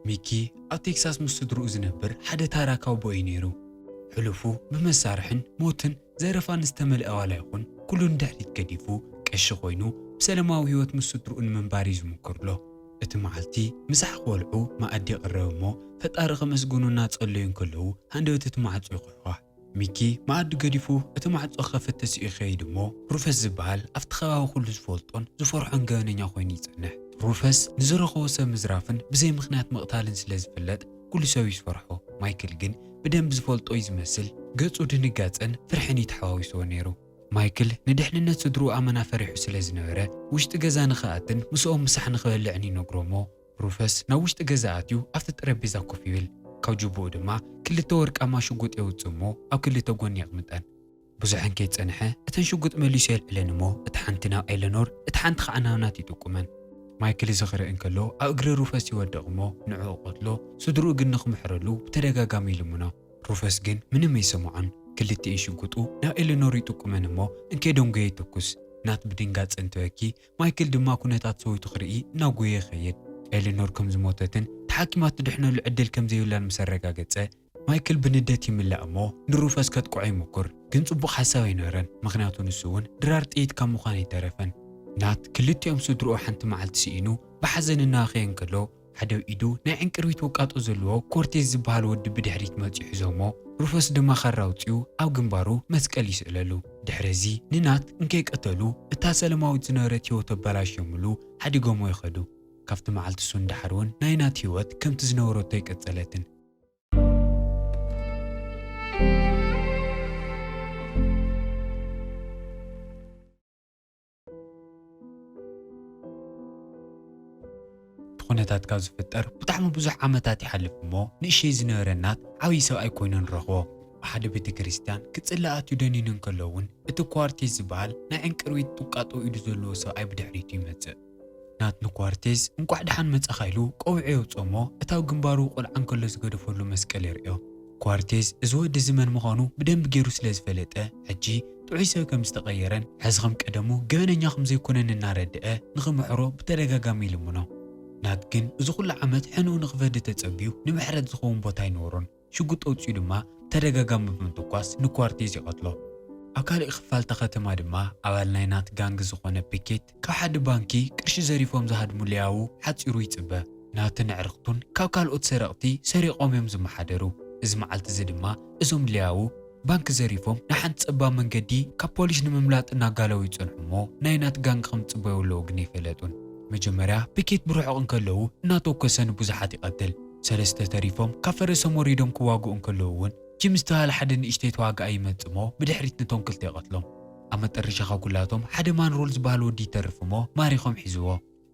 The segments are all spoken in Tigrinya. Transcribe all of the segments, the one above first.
ሚኪ ኣብ ቴክሳስ ምስ ስድርኡ ዝነብር ሓደ ታራ ካውቦይ እዩ ነይሩ። ሕሉፉ ብመሳርሕን ሞትን ዘረፋን ዝተመልአ ዋላ ይኹን፣ ኩሉ ንድሕሪት ገዲፉ፣ ቀሺ ኮይኑ ብሰላማዊ ህይወት ምስ ስድርኡ ንምንባር እዩ ዝምኩር ኣሎ። እቲ መዓልቲ ምሳሕ ክበልዑ መኣዲ ይቕረብ እሞ፣ ፈጣሪ ከመስግኑ እናጸለዩ እንከለዉ፣ ሃንደበት እቲ ማዕጾ ይኹሕኳሕ። ሚኪ መኣዲ ገዲፉ እቲ ማዕጾ ክኸፍት ተሲኡ ይኸይድ እሞ፣ ሩፈስ ዝበሃል ኣብቲ ከባቢ ኩሉ ዝፈልጦን ዝፈርሖን ገበነኛ ኮይኑ ይጸንሕ። ሩፈስ ንዝረኸቦ ሰብ ምዝራፍን ብዘይ ምኽንያት ምቕታልን ስለ ዝፍለጥ፣ ኩሉ ሰብ እዩ ዝፈርሖ። ማይክል ግን ብደንቢ ዝፈልጦ እዩ ዝመስል፣ ገጹ ድንጋጸን ፍርሕን እዩ ተሓዋዊስዎ ነይሩ። ማይክል ንድሕንነት ስድርኡ ኣመና ፈሪሑ ስለ ዝነበረ፣ ውሽጢ ገዛ ንኽኣትን ምስኦም ምሳሕ ንኽበልዕን ይነግሮ እሞ፣ ሩፈስ ናብ ውሽጢ ገዛ ኣትዩ ኣብቲ ጠረጴዛ ኮፍ ይብል። ካብ ጅቡኡ ድማ ክልተ ወርቃማ ሽጉጥ የውጽእ እሞ ኣብ ክልተ ጎኒ የቕምጠን። ብዙሕ እንከይጸንሐ እተን ሽጉጥ መሊሱ የልዕለን እሞ፣ እታ ሓንቲ ናብ ኤለኖር፣ እታ ሓንቲ ኸዓ ናብ ናት ይጥቁመን። ማይክል እዚ ክርኢ እንከሎ ኣብ እግሪ ሩፈስ ይወድቕ እሞ ንዕኡ ይቐትሎ፣ ስድርኡ ግን ንኽምሕረሉ ብተደጋጋሚ ይልምኖ። ሩፈስ ግን ምንም ኣይሰምዖን። ክልቲኤን ሽጉጡ ናብ ኤለኖር ይጥቁመን እሞ እንከይደንጎየ ይትኩስ። ናት ብድንጋጸ እንትበኪ፣ ማይክል ድማ ኩነታት ሰበይቱ ክርኢ እናጎየ ይኸይድ። ኤለኖር ከም ዝሞተትን ተሓኪማ ትድሕነሉ ዕድል ከም ዘይብላን ምስ ኣረጋገጸ፣ ማይክል ብንደት ይምላእ እሞ ንሩፈስ ከጥቅዖ ይምኩር። ግን ጽቡቕ ሓሳብ ኣይነበረን፣ ምኽንያቱ ንሱ እውን ድራር ጥይት ካብ ምዃን ኣይተረፈን። ናት ክልቲኦም ስድርኡ ሓንቲ መዓልቲ ስኢኑ ብሓዘን እናበኸየ እንከሎ፣ ሓደ ኢዱ ናይ ዕንቅርቢት ውቃጦ ዘለዎ ኮርቴዝ ዝበሃል ወዲ ብድሕሪት መጺኡ ሒዞሞ፣ ሩፈስ ድማ ካራ ኣውጺኡ ኣብ ግንባሩ መስቀል ይስእለሉ። ድሕሪ እዚ ንናት እንከይቀተሉ፣ እታ ሰለማዊት ዝነበረት ህይወቱ ኣበላሽዮምሉ ሓዲጎሞ ይኸዱ። ካብቲ መዓልቲ እሱ ንደሓር እውን ናይ ናት ህይወት ከምቲ ዝነበረቶ ኣይቀጸለትን። እቲ ኩነታት ካብ ዝፍጠር ብጣዕሚ ብዙሕ ዓመታት ይሓልፍ እሞ፣ ንእሽተይ ዝነበረ ናት ዓብዪ ሰብኣይ ኮይኑ ንረኽቦ። ኣብ ሓደ ቤተ ክርስቲያን ክጽሊ ኣትዩ ደኒኑ እንከሎ እውን፣ እቲ ኳርቴዝ ዝበሃል ናይ ዕንቅርቢት ውቃጦ ኢዱ ዘለዎ ሰብኣይ ብድሕሪቱ ይመጽእ። ናት ንኳርቴዝ እንቋዕ ደሓን መጻኻ ኢሉ ቆቢዑ የውጽኦ እሞ፣ እታ ኣብ ግንባሩ ቆልዓ እንከሎ ዝገደፈሉ መስቀል የርእዮ። ኳርቴዝ እዚ ወዲ እዚ መን ምዃኑ ብደንቢ ገይሩ ስለ ዝፈለጠ፣ ሕጂ ጥዑይ ሰብ ከም ዝተቐየረን ሕዚ ከም ቀደሙ ገበነኛ ከም ዘይኮነን እናረድአ ንኽምሕሮ ብተደጋጋሚ ይልምኖ። ናት ግን እዚ ኩሉ ዓመት ሕንኡ ንኽፈዲ ተጸብዩ ንምሕረት ዝኸውን ቦታ ኣይነበሮን። ሽጉጥ ኣውጺኡ ድማ ብተደጋጋሚ ብምትኳስ ንኳርቴዝ ይቐትሎ። ኣብ ካልእ ክፋል እታ ከተማ ድማ ኣባል ናይ ናት ጋንግ ዝኾነ ፒኬት ካብ ሓደ ባንኪ ቅርሺ ዘሪፎም ዝሃድሙ ሊያዉ ሓጺሩ ይጽበ። ናትን ኣዕርኽቱን ካብ ካልኦት ሰረቕቲ ሰሪቖም እዮም ዝመሓደሩ። እዚ መዓልቲ እዚ ድማ እዞም ሊያዉ ባንኪ ዘሪፎም ንሓንቲ ጸባብ መንገዲ ካብ ፖሊስ ንምምላጥ እናጋለዉ ይጸንሑ እሞ፣ ናይ ናት ጋንግ ከም ዝጽበዩ ኣለዉ ግን ኣይፈለጡን። መጀመርያ ፒኬት ብርሑቕ እንከለዉ እናተኮሰ ንብዙሓት ይቐትል። ሰለስተ ተሪፎም ካብ ፈረሶም ወሪዶም ክዋግኡ እንከለዉ እውን፣ ጂም ዝተባህለ ሓደ ንእሽተይ ተዋጋኣይ ይመጽእ እሞ ብድሕሪት ነቶም ክልተ ይቐትሎም። ኣብ መጠረሻ ካብ ኩላቶም ሓደ ማንሮል ዝበሃል ወዲ ይተርፍ እሞ ማሪኾም ሒዝዎ።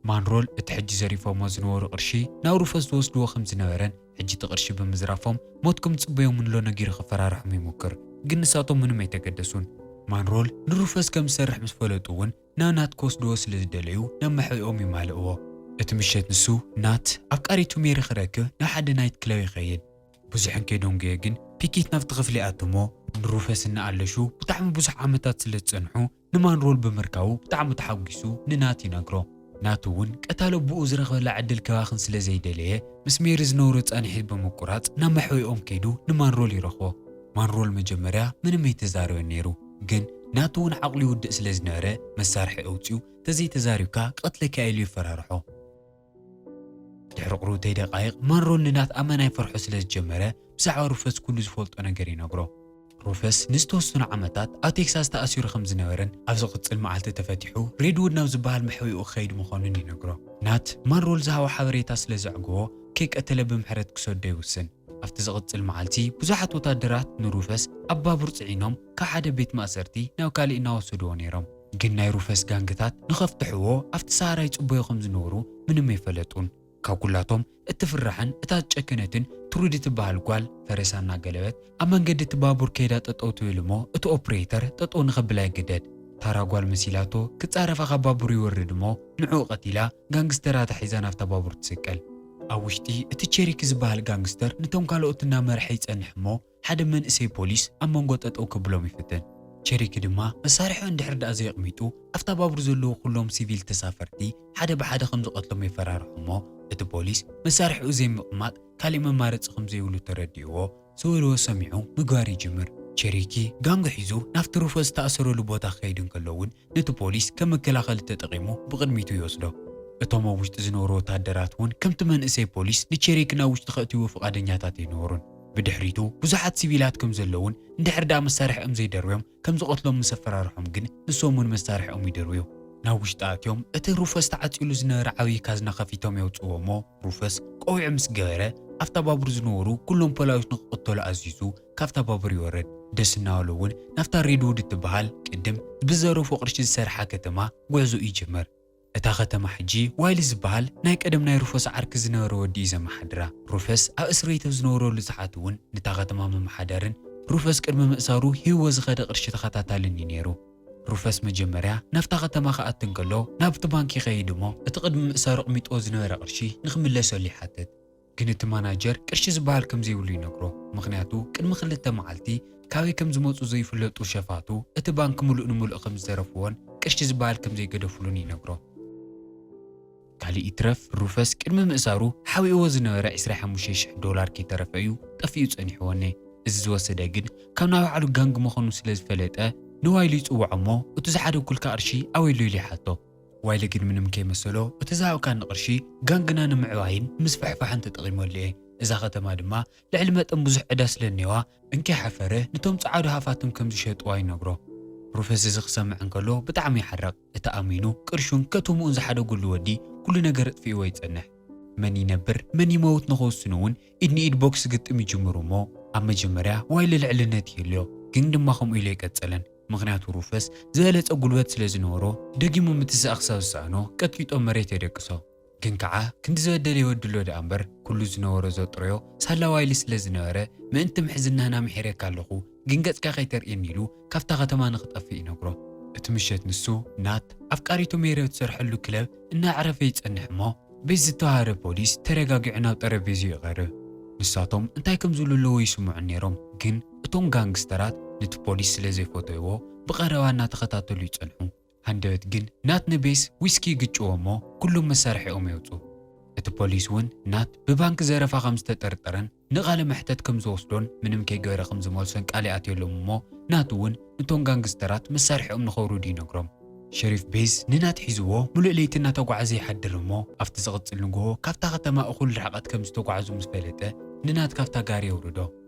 ማንሮል እቲ ሕጂ ዘሪፎሞ ዝነበሩ ቅርሺ ናብ ሩፈስ ዝወስድዎ ከም ዝነበረን ሕጂ እቲ ቅርሺ ብምዝራፎም ሞት ከም ዝጽበዮም እንሎ ነጊሩ ከፈራርሖም ይሙክር። ግን ንሳቶም ምንም ኣይተገደሱን። ማንሮል ንሩፈስ ከም ዝሰርሕ ምስ ፈለጡ እውን ናብ ናት ክወስድዎ ስለ ዝደለዩ ናብ መሕብኦም ይማልእዎ። እቲ ምሸት ንሱ ናት ኣፍቃሪቱ ሜሪ ክረክብ ናብ ሓደ ናይት ክለብ ይኸይድ። ብዙሕ እንከይደንጎየ ግን ፒኬት ናብቲ ክፍሊ ይኣቱ እሞ ንሩፈስ እናኣለሹ ብጣዕሚ ብዙሕ ዓመታት ስለ ዝጸንሑ ንማንሮል ብምርካቡ ብጣዕሚ ተሓጒሱ ንናት ይነግሮ። ናት እውን ቀታሊ ኣቦኡ ዝረኽበላ ዕድል ከባኽን ስለ ዘይደለየ ምስ ሜሪ ዝነብሮ ጻንሒት ብምቁራጽ ናብ መሕብኦም ከይዱ ንማንሮል ይረኽቦ። ማንሮል መጀመርያ ምንም ኣይተዛረበን ነይሩ፣ ግን ናት እውን ዓቕሉ ይውድእ ስለ ዝነበረ መሳርሒ ኣውጺኡ ተዘይተዛሪብካ ክቐትለካ ኢሉ ይፈራርሖ። ድሕሪ ቁሩብተይ ደቃይቕ ማንሮል ንናት ኣመና ይፈርሖ ስለ ዝጀመረ ብዛዕባ ሩፈስ ኩሉ ዝፈልጦ ነገር ይነግሮ። ሩፈስ ንዝተወሰኑ ዓመታት ኣብ ቴክሳስ ተኣሲሩ ከም ዝነበረን ኣብ ዝቕጽል መዓልቲ ተፈቲሑ ሬድውድ ናብ ዝበሃል መሕብኡ ክኸይድ ምዃኑን ይነግሮ። ናት ማንሮል ዝሃቦ ሓበሬታ ስለ ዘዕግቦ ከይቀተለ ብምሕረት ክሰዶ ይውስን። ኣብቲ ዝቕጽል መዓልቲ ብዙሓት ወታደራት ንሩፈስ ኣብ ባቡር ጽዒኖም ካብ ሓደ ቤት ማእሰርቲ ናብ ካሊእ እናወሰድዎ ነይሮም። ግን ናይ ሩፈስ ጋንግታት ንኸፍትሕዎ ኣብቲ ሰሃራ ይጽበዩ ከም ዝነበሩ ምንም ኣይፈለጡን። ካብ ኩላቶም እቲ ፍራሕን እታ ዝጨከነትን ትሩዲ ትበሃል ጓል ፈረሳ እናገለበት ኣብ መንገዲ እቲ ባቡር ከይዳ ጠጠው ትብል እሞ እቲ ኦፕሬተር ጠጠው ንኸብላ ይግደድ። ታራ ጓል መሲላቶ ክጻረፋ ካብ ባቡር ይወርድ እሞ ንዕኡ ቀቲላ ጋንግስተር ኣታሒዛ ናብታ ባቡር ትስቀል። ኣብ ውሽጢ እቲ ቼሪክ ዝበሃል ጋንግስተር ነቶም ካልኦት እናመርሐ ይጸንሕ እሞ ሓደ መንእሰይ ፖሊስ ኣብ መንጎ ጠጠው ከብሎም ይፍትን። ቸሪኪ ድማ መሳርሒኡ እንድሕር ደኣ ዘየቕሚጡ፣ ኣብታ ባቡር ዘለዉ ኩሎም ሲቪል ተሳፈርቲ ሓደ ብሓደ ከም ዝቐትሎም የፈራርሖ እሞ፣ እቲ ፖሊስ መሳርሒኡ ዘይምቕማጥ ካሊእ መማረፂ ከም ዘይብሉ ተረዲእዎ፣ ዝበልዎ ሰሚዑ ምግባር ይጅምር። ቸሪኪ ጋንጉ ሒዙ ናብቲ ሩፈስ ዝተኣሰረሉ ቦታ ክኸይድ እንከሎ እውን፣ ነቲ ፖሊስ ከም መከላኸሊ ተጠቒሙ ብቕድሚቱ ይወስዶ። እቶም ኣብ ውሽጢ ዝነበሩ ወታደራት እውን ከምቲ መንእሰይ ፖሊስ ንቸሪኪ ናብ ውሽጢ ከእትይዎ ፍቓደኛታት ኣይነበሩን። ብድሕሪቱ ብዙሓት ሲቪላት ከም ዘለውን እንድሕር ደኣ መሳርሒኦም ዘይደርብዮም ከም ዝቐትሎም ምስ ኣፈራርሖም ግን ንሶም እውን መሳርሒኦም ይደርብዩ። ናብ ውሽጢ ኣትዮም እቲ ሩፈስ ተዓጺሉ ዝነበረ ዓብዪ ካዝና ከፊቶም የውፅዎ እሞ ሩፈስ ቆቢዕ ምስ ገበረ ኣብታ ባቡር ዝነበሩ ኩሎም ፖላዊስ ንክቕተሉ ኣዚዙ ካብታ ባቡር ይወርድ። ደስ እናበሎ እውን ናብታ ሬድውድ እትበሃል ቅድም ብዘረፎ ቅርሺ ዝሰርሓ ከተማ ጉዕዞ ይጅምር። እታ ከተማ ሕጂ ዋይሊ ዝበሃል ናይ ቀደም ናይ ሩፈስ ዓርኪ ዝነበረ ወዲ እዩ ዘመሓድራ። ሩፈስ ኣብ እስር ቤት ኣብ ዝነበረሉ ሰዓት እውን ነታ ከተማ ምምሓዳርን ሩፈስ ቅድሚ ምእሳሩ ሂብዎ ዝኸደ ቅርሺ ተኸታታልን እዩ ነይሩ። ሩፈስ መጀመርያ ናብታ ከተማ ክኣቲ እንከሎ ናብቲ ባንክ ይኸይድ እሞ እቲ ቅድሚ ምእሳሩ ኣቕሚጥዎ ዝነበረ ቅርሺ ንኽምለሰሉ ይሓትት። ግን እቲ ማናጀር ቅርሺ ዝበሃል ከም ዘይብሉ ይነግሮ። ምኽንያቱ ቅድሚ ክልተ መዓልቲ ካበይ ከም ዝመጹ ዘይፍለጡ ሸፋቱ እቲ ባንክ ምሉእ ንምሉእ ከም ዝዘረፍዎን ቅርሺ ዝበሃል ከም ዘይገደፍሉን ይነግሮ። ካልእ ይትረፍ ሩፈስ ቅድሚ ምእሳሩ ሓቢእዎ ዝነበረ ዕስራ ሓሙሽተ ሽሕ ዶላር ከይተረፈ እዩ ጠፊኡ ጸኒሕዎ እኔ። እዚ ዝወሰደ ግን ካብ ናይ ባዕሉ ጋንግ ምዃኑ ስለ ዝፈለጠ ንዋይሊ ይጽውዖ እሞ እቲ ዝሓደግኩልካ ቅርሺ ኣበይ ኣሎ ኢሉ ይሓቶ። ዋይሊ ግን ምንም ከይመሰሎ እቲ ዝሃብካኒ ቅርሺ ጋንግና ንምዕባይን ምስፍሕፋሕን ተጠቒመሉ እየ። እዛ ከተማ ድማ ልዕሊ መጠን ብዙሕ ዕዳ ስለ እኒዋ እንከይሓፈረ ነቶም ጸዓዱ ሃፋትም ከም ዝሸጥዋ ይነግሮ። ሩፈስ እዚ ክሰምዕ እንከሎ ብጣዕሚ ይሓርቕ። እቲ ኣሚኑ ቅርሹን ከተምኡን ዝሓደገሉ ወዲ ኩሉ ነገር ኣጥፊእዎ ይጸንሕ። መን ይነብር መን ይመውት ንኽውስኑ እውን ኢድ ንኢድ ቦክስ ግጥም ይጅምሩ እሞ ኣብ መጀመርያ ዋይሊ ልዕልነት ይህልዮ፣ ግን ድማ ከምኡ ኢሉ ኣይቀጸለን። ምኽንያቱ ሩፈስ ዝበለጸ ጉልበት ስለ ዝነበሮ ደጊሙ ምትሳእ ክሳብ ዝሰኣኖ ቀጥቂጦ መሬት የደቅሶ። ግን ከዓ ክንዲ ዝበደለ ይወድሎ ደኣ እምበር ኩሉ ዝነበሮ ዘጥረዮ ሳላ ዋይሊ ስለ ዝነበረ ምእንቲ ምሕዝናህና ምሒረካ ኣለኹ ግን ገጽካ ከይተርእየኒ ኢሉ ካብታ ከተማ ንኽጠፍእ ይነግሮ። እቲ ምሸት ንሱ ናት ኣፍቃሪቱ ሜሪ ኣብ ትሰርሐሉ ክለብ እናዕረፈ ይጸንሕ እሞ ቤዝ ዝተባህረ ፖሊስ ተረጋጊዑ ናብ ጠረጴዝኡ ይቐርብ። ንሳቶም እንታይ ከም ዝብሉ ኣለዎ ይስምዑ ነይሮም፣ ግን እቶም ጋንግስተራት ነቲ ፖሊስ ስለ ዘይፈተይዎ ብቐረባ እናተኸታተሉ ይጸንሑ። ሃንደበት ግን ናት ንቤስ ዊስኪ ይግጭዎ እሞ ኩሎም መሳርሒኦም የውፁ። እቲ ፖሊስ እውን ናት ብባንክ ዘረፋ ከም ዝተጠርጠረን ንቓለ መሕተት ከም ዝወስዶን ምንም ከይገበረ ከም ዝመልሶን ቃል ይኣትየሎም እሞ ናት እውን ንቶም ጋንግስተራት መሳርሒኦም ንኸውርዱ ይነግሮም። ሸሪፍ ቤዝ ንናት ሒዝዎ ሙሉእ ለይቲ እናተጓዓዘ ይሓድር እሞ ኣብቲ ዝቕፅል ንግሆ ካብታ ከተማ እኹል ርሕቐት ከም ዝተጓዓዙ ምስ ፈለጠ ንናት ካብታ ጋሪ የውርዶ።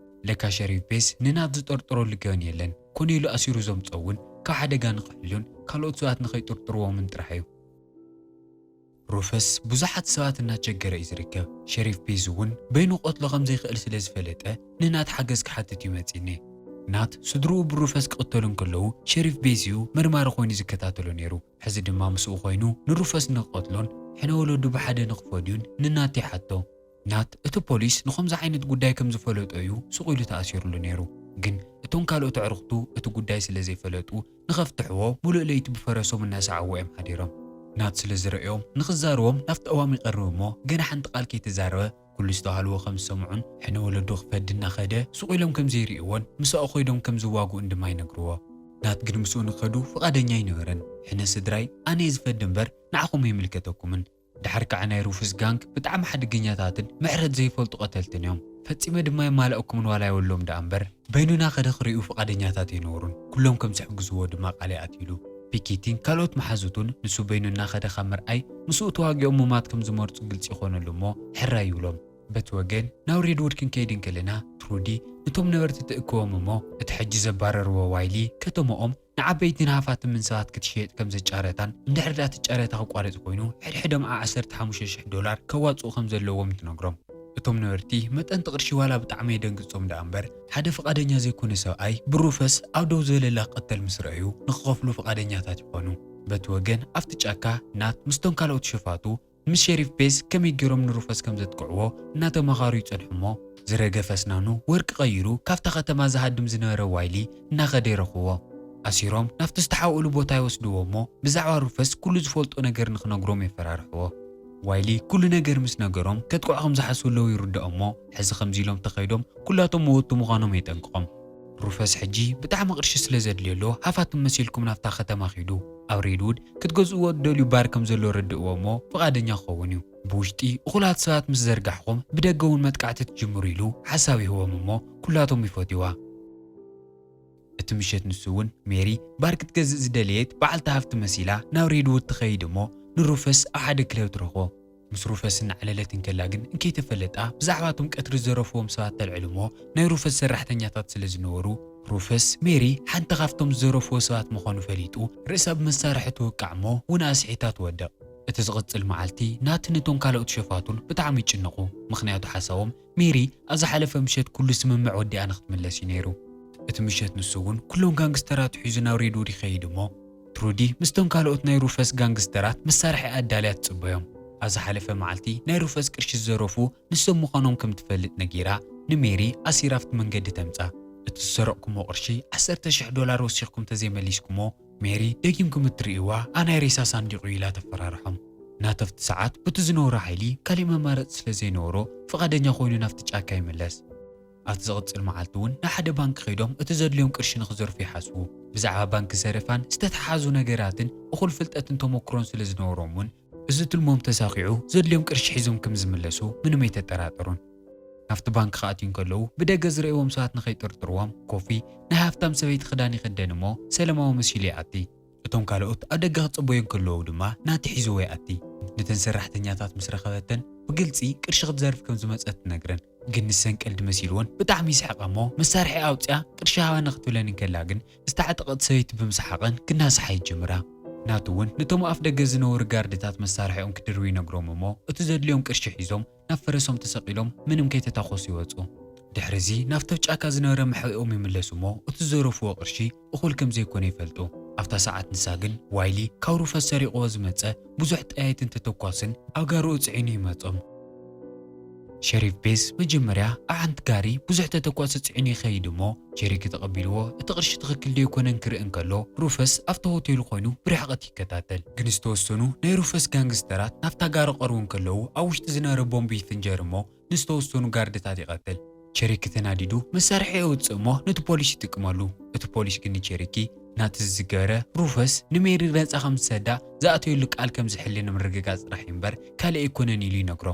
ለካ ሸሪፍ ቤዝ ንናት ዝጠርጥረሉ ገበን የለን። ኮነ ኢሉ ኣሲሩ ዘምጾ እውን ካብ ሓደጋ ንኽሕሉን ካልኦት ሰባት ንኸይጥርጥርዎምን ጥራሕ እዩ። ሩፈስ ብዙሓት ሰባት እናቸገረ እዩ ዝርከብ። ሸሪፍ ቤዝ እውን በይኑ ክቐትሎ ከም ዘይኽእል ስለ ዝፈለጠ ንናት ሓገዝ ክሓትት እዩ መጺኒ። ናት ስድርኡ ብሩፈስ ክቕተሉ እንከለዉ ሸሪፍ ቤዝ እዩ መርማሪ ኮይኑ ዝከታተሎ ነይሩ። ሕዚ ድማ ምስኡ ኮይኑ ንሩፈስ ንክቐትሎን ሕነ ወለዱ ብሓደ ንክፈድዩን ንናት ይሓቶ። ናት እቲ ፖሊስ ንኸምዚ ዓይነት ጉዳይ ከም ዝፈለጦ እዩ ስቕ ኢሉ ተኣሲሩሉ ነይሩ። ግን እቶም ካልኦት ኣዕሩኽቱ እቲ ጉዳይ ስለ ዘይፈለጡ ንኸፍትሕዎ ሙሉእ ለይቲ ብፈረሶም እናሰዓዎ እዮም ሓዲሮም። ናት ስለ ዝረእዮም ንኽዛረቦም ናብቲ ኣዋም ይቐርብ እሞ ገና ሓንቲ ቃል ከይተዛረበ ኩሉ ዝተባህልዎ ከም ዝሰምዑን ሕነ ወለዱ ክፈዲ እናኸደ ስቕ ኢሎም ከም ዘይርእይዎን ምሳኡ ኮይዶም ከም ዝዋግኡን ድማ ይነግርዎ። ናት ግን ምስኡ ንኸዱ ፍቓደኛ ኣይነበረን። ሕነ ስድራይ ኣነ እየ ዝፈዲ እምበር ንዓኹም ኣይምልከተኩምን። ድሓር ከዓ ናይ ሩፍስ ጋንግ ብጣዕሚ ሓደገኛታትን ምሕረት ዘይፈልጡ ቀተልትን እዮም። ፈጺመ ድማ የማልኣኩምን ዋላ የወሎም ደኣ እምበር በይኑና ከደ ክርእዩ ፍቓደኛታት ኣይነበሩን። ኩሎም ከም ዝሕግዝዎ ድማ ቃል ይኣትዩሉ። ፒኪቲን ካልኦት መሓዙቱን ንሱ በይኑና ከደ ካብ ምርኣይ ምስኡ ተዋጊኦም ምማት ከም ዝመርጹ ግልጺ ይኾነሉ እሞ ሕራይ ይብሎም። በቲ ወገን ናብ ሬድውድ ክንከይድ እንከለና ትሩዲ ነቶም ነበርቲ ትእክቦም እሞ እቲ ሕጂ ዘባረርዎ ዋይሊ ከተመኦም ንዓበይትን ሃፋትምን ሰባት ክትሸየጥ ከም ዘጫረታን እንድሕር ደኣ እቲ ጨረታ ክቋረጽ ኮይኑ ሕድሕዶም ዓ ዓሰርተ ሓሙሽተ ሽሕ ዶላር ከዋጽኡ ከም ዘለዎም ትነግሮም። እቶም ነበርቲ መጠንቲ ቅርሺ ዋላ ብጣዕሚ የደንግጾም ደኣ እምበር ሓደ ፍቓደኛ ዘይኮነ ሰብኣይ ብሩፈስ ኣብ ደው ዝበለላ ክቕተል ምስ ረኣዩ ንክኸፍሉ ፍቓደኛታት ይኾኑ። በቲ ወገን ኣብቲ ጫካ ናት ምስቶም ካልኦት ሸፋቱ ምስ ሸሪፍ ቤዝ ከመይ ገይሮም ንሩፈስ ከም ዘጥቅዕዎ እናተማኻሩ ይጸንሑ እሞ ዝረገፈ ኣስናኑ ወርቂ ቀይሩ ካብታ ከተማ ዝሃድም ዝነበረ ዋይሊ እናኸደ ይረኽብዎ። ኣሲሮም ናብቲ ዝተሓብእሉ ቦታ ይወስድዎ እሞ ብዛዕባ ሩፈስ ኩሉ ዝፈልጦ ነገር ንኽነግሮም የፈራርሕዎ። ዋይሊ ኩሉ ነገር ምስ ነገሮም ከጥቅዑ ከም ዝሓስቡ ኣለዉ ይርድኦ እሞ ሕዚ ከምዚ ኢሎም ተኸይዶም ኩላቶም መወቱ ምዃኖም የጠንቅቖም። ሩፈስ ሕጂ ብጣዕሚ ቅርሺ ስለ ዘድልዮ ኣሎ፣ ሃፋትም መሲልኩም ናብታ ከተማ ኺዱ። ኣብ ሬድውድ ክትገዝእዎ እትደልዩ ባር ከም ዘሎ ረድእዎ እሞ ፍቓደኛ ክኸውን እዩ። ብውሽጢ እኹላት ሰባት ምስ ዘርጋሕኹም ብደገ እውን መጥቃዕቲ ትጅምሩ ኢሉ ሓሳብ ይህቦም እሞ ኩላቶም ይፈትይዋ። እቲ ምሸት ንሱ እውን ሜሪ ባር ክትገዝእ ዝደለየት በዓልቲ ሃፍቲ መሲላ ናብ ሬድውድ ትኸይድ እሞ ንሩፈስ ኣብ ሓደ ክለብ ትረኽቦ። ምስ ሩፈስ እናዕለለት እንከላ ግን እንከይተፈለጣ ብዛዕባ እቶም ቀትሪ ዝዘረፍዎም ሰባት ተልዕል እሞ ናይ ሩፈስ ሰራሕተኛታት ስለ ዝነበሩ ሩፈስ ሜሪ ሓንቲ ካብቶም ዝዘረፍዎ ሰባት ምዃኑ ፈሊጡ ርእሳ ብመሳርሒ ትውቃዕ እሞ ውንኣ ስሒታ ትወድቕ። እቲ ዝቕጽል መዓልቲ ናቲ ነቶም ካልኦት ሸፋቱን ብጣዕሚ ይጭነቑ፣ ምኽንያቱ ሓሳቦም ሜሪ ኣብ ዝሓለፈ ምሸት ኩሉ ስምምዕ ወዲኣ ንክትምለስ እዩ ነይሩ። እቲ ምሸት ንሱ እውን ኩሎም ጋንግስተራት ሒዙ ናብ ሬድውድ ይኸይድ እሞ ትሩዲ ምስቶም ካልኦት ናይ ሩፈስ ጋንግስተራት መሳርሒ ኣዳልያ ትጽበዮም። ኣብ ዝሓለፈ መዓልቲ ናይ ሩፈስ ቅርሺ ዝዘረፉ ንሶም ምዃኖም ከም ትፈልጥ ነጊራ ንሜሪ ኣሲራ ኣብቲ መንገዲ ተምጻ። እቲ ዝሰረቕኩሞ ቅርሺ ዓሰርተ ሽሕ ዶላር ወሲኽኩም ተዘይመሊስኩሞ ሜሪ ደጊምኩም እትርእይዋ ኣናይ ሬሳ ሳንዲቕ እዩ ኢላ ተፈራርሖም። ናቲ ኣብቲ ሰዓት በቲ ዝነበሮ ሓይሊ ካሊእ መማረፂ ስለ ዘይነበሮ ፍቓደኛ ኮይኑ ናብቲ ጫካ ይምለስ። ኣብቲ ዝቕጽል መዓልቲ እውን ንሓደ ባንክ ከይዶም እቲ ዘድልዮም ቅርሺ ንኽዘርፉ ይሓስቡ። ብዛዕባ ባንክ ዘረፋን ዝተተሓሓዙ ነገራትን እኹል ፍልጠትን ተመክሮን ስለ ዝነበሮም እውን እዚ ትልሞም ተሳኺዑ ዘድልዮም ቅርሺ ሒዞም ከም ዝምለሱ ምንም ኣይተጠራጠሩን። ናብቲ ባንክ ክኣትዩ እንከለዉ ብደገ ዝረእዎም ሰባት ንኸይጥርጥርዎም ኮፊ ናይ ሃፍታም ሰበይቲ ክዳን ይኽደን እሞ ሰለማዊ መሲሉ ይኣቲ። እቶም ካልኦት ኣብ ደገ ክጽበዩ እንከለዉ ድማ ናቲ ሒዝዎ ይኣቲ። ነተን ሰራሕተኛታት ምስ ረኸበተን ብግልጺ ቅርሺ ክትዘርፍ ከም ዝመጸት ትነግረን። ግን ንሰን ቀልዲ መሲልወን ብጣዕሚ ይስሕቃ እሞ መሳርሒ ኣውጽኣ ቅርሺ ሃባና ክትብለን እንከላ ግን ዝተዓጠቐት ሰበይቲ ብምስሓቐን ክናስሓ ይጅምራ። ናቲ እውን ነቶም ኣፍ ደገ ዝነበሩ ጋርድታት መሳርሒኦም ክድርቡ ይነግሮም እሞ እቲ ዘድልዮም ቅርሺ ሒዞም ናብ ፈረሶም ተሰቒሎም ምንም ከይተታኾሱ ይወጹ። ድሕሪ እዚ ናብቲ ኣብ ጫካ ዝነበረ መሕብኦም ይምለሱ እሞ እቲ ዝዘረፍዎ ቅርሺ እኹል ከም ዘይኮነ ይፈልጡ። ኣብታ ሰዓት ንሳ ግን ዋይሊ ካብ ሩፈስ ሰሪቕዎ ዝመጸ ብዙሕ ጠያይትን ተተኳስን ኣብ ጋርኡ ጽዒኑ ይመጾም። ሸሪፍ ቤዝ መጀመርያ ኣብ ሓንቲ ጋሪ ብዙሕ ተተኳሲ ጽዒኑ ይኸይድ እሞ ቸሪኪ ተቐቢልዎ እቲ ቅርሺ ትኽክል ዶ ኣይኮነን ክርኢ እንከሎ ሩፈስ ኣብቲ ሆቴሉ ኮይኑ ብርሕቐት ይከታተል። ግን ዝተወሰኑ ናይ ሩፈስ ጋንግስተራት ናብታ ጋሪ ቀርቡ እንከለዉ ኣብ ውሽጢ ዝነበረ ቦምብ ይፍንጀር እሞ ንዝተወሰኑ ጋርድታት ይቐትል። ቸሪኪ ተናዲዱ መሳርሒ የውፅእ እሞ ነቲ ፖሊስ ይጥቅመሉ። እቲ ፖሊስ ግን ንቸሪኪ ናቲ ዝገበረ ሩፈስ ንሜሪ ነፃ ከም ዝሰዳ ዝኣተየሉ ቃል ከም ዝሕሊ ንምርግጋፅ ጥራሕ እምበር ካልእ ኣይኮነን ኢሉ ይነግሮ።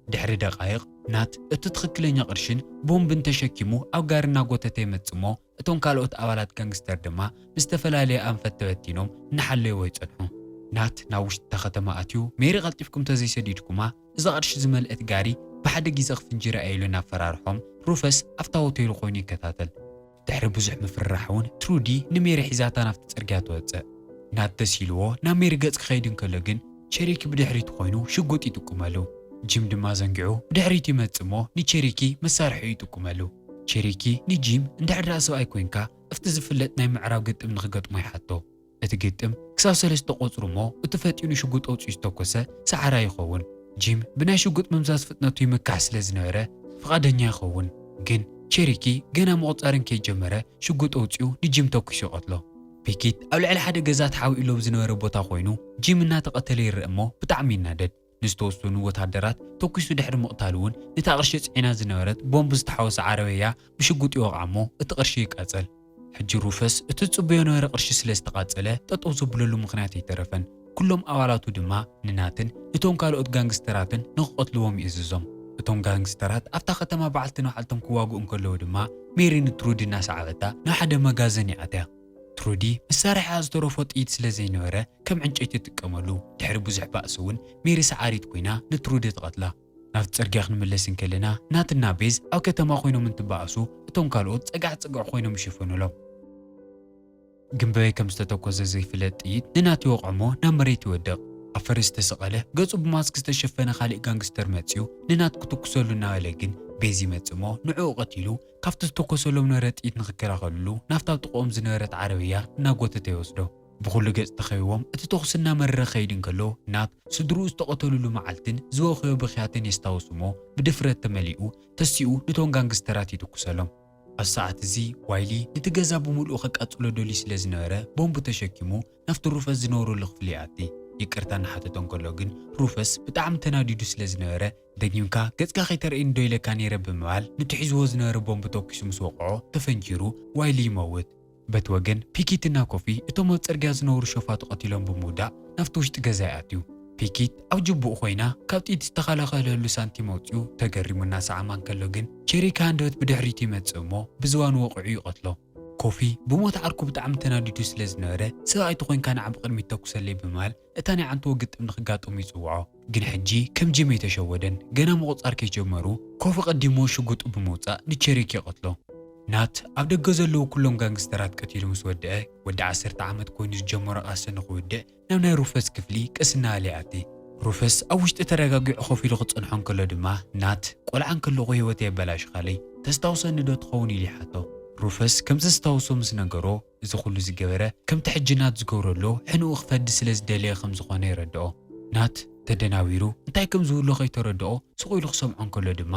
ድሕሪ ደቃይቕ ናት እቲ ትኽክለኛ ቅርሽን ቦምብን ተሸኪሙ ኣብ ጋሪ እናጎተተ ይመጽእ እሞ እቶም ካልኦት ኣባላት ጋንግስተር ድማ ብዝተፈላለየ ኣንፈት ተበቲኖም እናሓለይዎ ይጸንሑ። ናት ናብ ውሽጢ እታ ከተማ ኣትዩ ሜሪ ቀልጢፍኩም ተዘይሰዲድኩማ እዛ ቅርሺ ዝመልአት ጋሪ ብሓደ ግዜ ክፍንጅራ እየ ኢሉ እናፈራርሖም ሩፈስ ኣብታ ሆቴሉ ኮይኑ ይከታተል። ድሕሪ ብዙሕ ምፍርራሕ እውን ትሩዲ ንሜሪ ሒዛታ ናብቲ ጽርግያ ትወጽእ። ናት ደስ ኢልዎ ናብ ሜሪ ገጽ ክኸይድ እንከሎ ግን ቸሪኪ ብድሕሪቱ ኮይኑ ሽጉጥ ይጥቁመሉ። ጂም ድማ ዘንጊዑ ብድሕሪቱ ይመጽእ እሞ ንቸሪኪ መሳርሒኡ ይጥቁመሉ። ቸሪኪ ንጂም እንድሕር ደኣ ሰብኣይ ኮይንካ ኣብቲ ዝፍለጥ ናይ ምዕራብ ግጥም ንኽገጥሞ ይሓቶ። እቲ ግጥም ክሳብ ሰለስተ ቆጽሩ እሞ እቲ ፈጢኑ ሽጉጥ ኣውጺኡ ዝተኮሰ ሰዓራ ይኸውን። ጂም ብናይ ሽጉጥ ምምዛዝ ፍጥነቱ ይምካሕ ስለ ዝነበረ ፍቓደኛ ይኸውን። ግን ቸሪኪ ገና ምቑጻርን ከይጀመረ ሽጉጥ ኣውጺኡ ንጂም ተኩሱ ይቐትሎ። ፒኪት ኣብ ልዕሊ ሓደ ገዛ ተሓቢኡ ሎም ዝነበረ ቦታ ኮይኑ ጂም እናተቐተለ ይረአ እሞ ብጣዕሚ ይናደድ። ንዝተወሰኑ ወታደራት ተኩሱ ድሕሪ ምቕታሉ እውን ነታ ቅርሺ ጽዒና ዝነበረት ቦምብ ዝተሓወሰ ዓረበያ ብሽጉጥ ይወቕዓ እሞ እቲ ቅርሺ ይቃጸል። ሕጂ ሩፈስ እቲ ዝጽበዮ ነበረ ቅርሺ ስለ ዝተቓጸለ ጠጠው ዘብለሉ ምኽንያት ኣይተረፈን። ኩሎም ኣባላቱ ድማ ንናትን እቶም ካልኦት ጋንግስተራትን ንኽቐትልዎም ይእዝዞም። እቶም ጋንግስተራት ኣብታ ከተማ በዓልቲ ንባዕልቶም ክዋግኡ እንከለዉ ድማ ሜሪ ንትሩዲ እናሰዓበታ ናብ ሓደ መጋዘን ይኣትያ። ትሩዲ መሳርሒኣ ዝተረፎ ጥይት ስለ ዘይነበረ ከም ዕንጨይቲ ትጥቀመሉ። ድሕሪ ብዙሕ ባእሲ እውን ሜሪ ሰዓሪት ኮይና ንትሩዲ ትቐትላ። ናብ ጽርግያ ክንምለስ እንከለና ናትና ቤዝ ኣብ ከተማ ኮይኖም እንትበኣሱ እቶም ካልኦት ጸጋዕ ጽግዕ ኮይኖም ይሽፍኑሎም። ግን በበይ ከም ዝተተኮሰ ዘይፍለጥ ጥይት ንናት ይወቕዖ እሞ ናብ መሬት ይወድቕ። ኣብ ፈረስ ዝተሰቐለ ገጹ ብማስክ ዝተሸፈነ ካሊእ ጋንግስተር መጺኡ ንናት ክትኩሰሉ እናበለ ግን ቤዝ ይመጽእ እሞ ንዕኡ ቀቲሉ ካብቲ ዝተኮሰሎም ነበረ ጥይት ንኽከላኸልሉ ናብታ ኣብ ጥቕኦም ዝነበረት ዓረብያ እናጎተተ ይወስዶ። ብኹሉ ገጽ ተኸቢቦም እቲ ተኹሲ እናመረረ ክኸይድ እንከሎ ናት ስድርኡ ዝተቐተሉሉ መዓልትን ዝበኽዮ ብኽያትን የስታውስ እሞ ብድፍረት ተመሊኡ ተሲኡ ንቶም ጋንግስተራት ይትኩሰሎም። ኣብ ሰዓት እዚ ዋይሊ ነቲ ገዛ ብምሉኡ ከቃጽሎ ደልዩ ስለ ዝነበረ ቦምቡ ተሸኪሙ ናብቲ ሩፈስ ዝነብረሉ ክፍሊ ይኣቲ። ይቅርታ እናሓተቶ እንከሎ ግን ሩፈስ ብጣዕሚ ተናዲዱ ስለ ዝነበረ፣ ደጊምካ ገጽካ ከይተርእየኒ ዶ ኢለካ ነይረ ብምባል፣ ነቲ ሒዝዎ ዝነበረ ቦምብ ተኩሱ ምስ ወቕዖ፣ ተፈንጂሩ ዋይሊ ይመውት። በቲ ወገን ፒኪት እና ኮፊ እቶም ኣብ ጽርግያ ዝነበሩ ሸፋቱ ቀቲሎም ብምውዳእ ናብቲ ውሽጢ ገዛ ይኣትዩ። ፒኪት ኣብ ጅቡኡ ኮይና ካብ ጥይት ዝተኸላኸለሉ ሳንቲም ኣውጺኡ ተገሪሙ እናሰዓማ እንከሎ ግን ቼሪካ ሃንደበት ብድሕሪቱ ይመጽእ እሞ ብዝባኑ ወቒዑ ይቐትሎ። ኮፊ ብሞት ዓርኩ ብጣዕሚ ተናዲዱ ስለ ዝነበረ፣ ሰብኣይ ተኾይንካ ንዓ ብቕድሚት ተኩሰለይ ብምባል እታ ናይ ዓንትዎ ግጥም ንክጋጠሙ ይጽውዖ። ግን ሕጂ ከም ጅም ኣይተሸወደን። ገና ምቑጻር ከይጀመሩ ኮፊ ቀዲሞ ሽጉጡ ብምውጻእ ንቼሪክ ይቐትሎ። ናት ኣብ ደገ ዘለዉ ኩሎም ጋንግስተራት ቀቲሉ ምስ ወድአ፣ ወዲ ዓሰርተ ዓመት ኮይኑ ዝጀመሮ ቃልሲ ንክውድእ ናብ ናይ ሩፈስ ክፍሊ ቀስ እናበለ ይኣቲ። ሩፈስ ኣብ ውሽጢ ተረጋጊዑ ኮፍ ኢሉ ክጸንሖ እንከሎ ድማ ናት ቆልዓ እንከለኹ ህይወተይ ኣበላሽኻለይ፣ ተስታውሰኒ ዶ ትኸውን ኢሉ ይሓቶ። ሩፈስ ከም ዘስታውሶ ምስ ነገሮ፣ እዚ ኩሉ ዝገበረ ከምቲ ሕጂ ናት ዝገብሮ ኣሎ ሕንኡ ክፈዲ ስለ ዝደለየ ከም ዝኾነ የረድኦ። ናት ተደናዊሩ እንታይ ከም ዝብሎ ከይተረድኦ ስቕ ኢሉ ክሰምዖ እንከሎ ድማ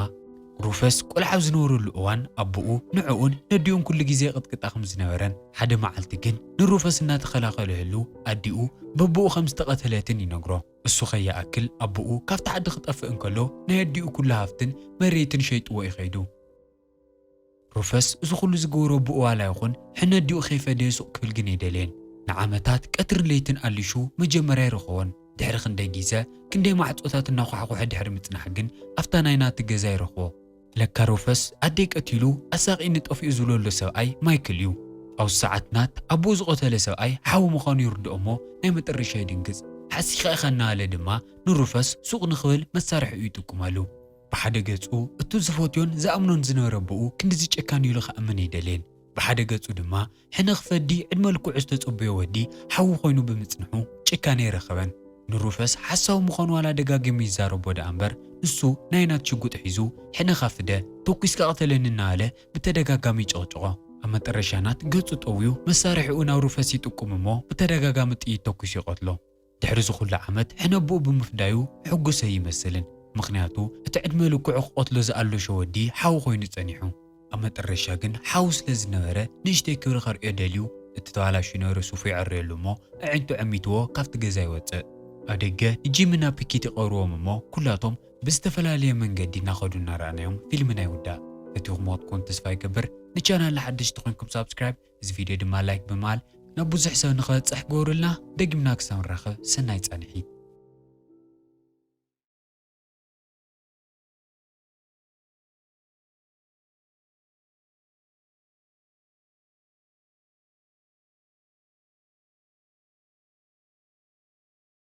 ሩፈስ ቆልዓ ኣብ ዝነበረሉ እዋን ኣቦኡ ንዕኡን ነዲኡን ኩሉ ግዜ ይቕጥቅጣ ከም ዝነበረን ሓደ መዓልቲ ግን ንሩፈስ እናተኸላኸለሉ ኣዲኡ በቦኡ ከም ዝተቐተለትን ይነግሮ። እሱ ከይኣክል ኣቦኡ ካብቲ ዓዲ ክጠፍእ እንከሎ ናይ ኣዲኡ ኩሉ ሃፍትን መሬትን ሸይጥዎ እዩ ከይዱ። ሩፈስ እዚ ኩሉ ዝገበሮ ብኡ ዋላ ይኹን ሕነ ኣዲኡ ከይፈደየ ሱቕ ክብል ግን ኣይደለየን። ንዓመታት ቀትርን ለይትን ኣሊሹ መጀመርያ ኣይረኸቦን። ድሕሪ ክንደይ ግዜ ክንደይ ማዕጾታት እናኳሕኮሐ ድሕሪ ምጽናሕ ግን ኣብታ ናይ ናቲ ገዛ ይረኽቦ። ለካ ሩፈስ ኣደይ ቀቲሉ ኣሳቒኒ ጠፊኡ ዝብሎ ዘሎ ሰብኣይ ማይክል እዩ። ኣብዚ ሰዓት ናት ኣቦኡ ዝቐተለ ሰብኣይ ሓው ምዃኑ ይርድኦ እሞ ናይ መጠረሻ ይድንግጽ። ሓሲኻ ኢኻ እናበለ ድማ ንሩፈስ ሱቕ ንኽብል መሳርሒኡ ይጥቁመሉ። ብሓደ ገጹ እቱ ዝፈትዮን ዝኣምኖን ዝነበረ ኣቦኡ ክንድዚ ጨካን ኢሉ ክኣምን ኣይደለየን። ብሓደ ገጹ ድማ ሕነ ክፈዲ ዕድመ ልክዑ ዝተጸበዮ ወዲ ሓዉ ኮይኑ ብምጽንሑ ጭካነ ኣይረኸበን። ንሩፈስ ሓሳዊ ምዃኑ ዋላ ደጋጊሙ ይዛረቦ ደኣ እምበር ንሱ ናይ ናት ሽጉጥ ሒዙ ሕነ ካፍደ ተኩስካ ቅተለኒ እናበለ ብተደጋጋሚ ይጨቕጭቖ። ኣብ መጠረሻ ናት ገጹ ጠውዩ መሳርሒኡ ናብ ሩፈስ ይጥቁም እሞ ብተደጋጋሚ ጥይት ተኩሱ ይቐትሎ። ድሕሪ እዚ ኩሉ ዓመት ሕነ ኣቦኡ ብምፍዳዩ ሕጉስ ኣይመስልን። ምኽንያቱ እቲ ዕድመ ልክዑ ክቐትሎ ዝኣለሾ ወዲ ሓው ኮይኑ ጸኒሑ። ኣብ መጠረሻ ግን ሓው ስለ ዝነበረ ንእሽተይ ክብሪ ከርእዮ ደልዩ እቲ ተባላሹ ዝነበረ ሱፉ ይዕረየሉ እሞ ኣዒንቱ ዕሚትዎ ካብቲ ገዛ ይወጽእ። ኣብ ደገ ንጂምን ናብ ፒኪት ይቐርዎም እሞ ኩላቶም ብዝተፈላለየ መንገዲ እናኸዱ እናረኣናዮም ፊልምና ይውዳእ። ፈቲኹምዎ ክትኮኑ ተስፋ ይገብር። ንቻናል ሓደሽቲ ኮይንኩም ሳብስክራይብ፣ እዚ ቪድዮ ድማ ላይክ ብምባል ናብ ብዙሕ ሰብ ንኽበጽሕ ግበሩልና። ደጊምና ክሳብ ንራኸብ ሰናይ ጻንሒት።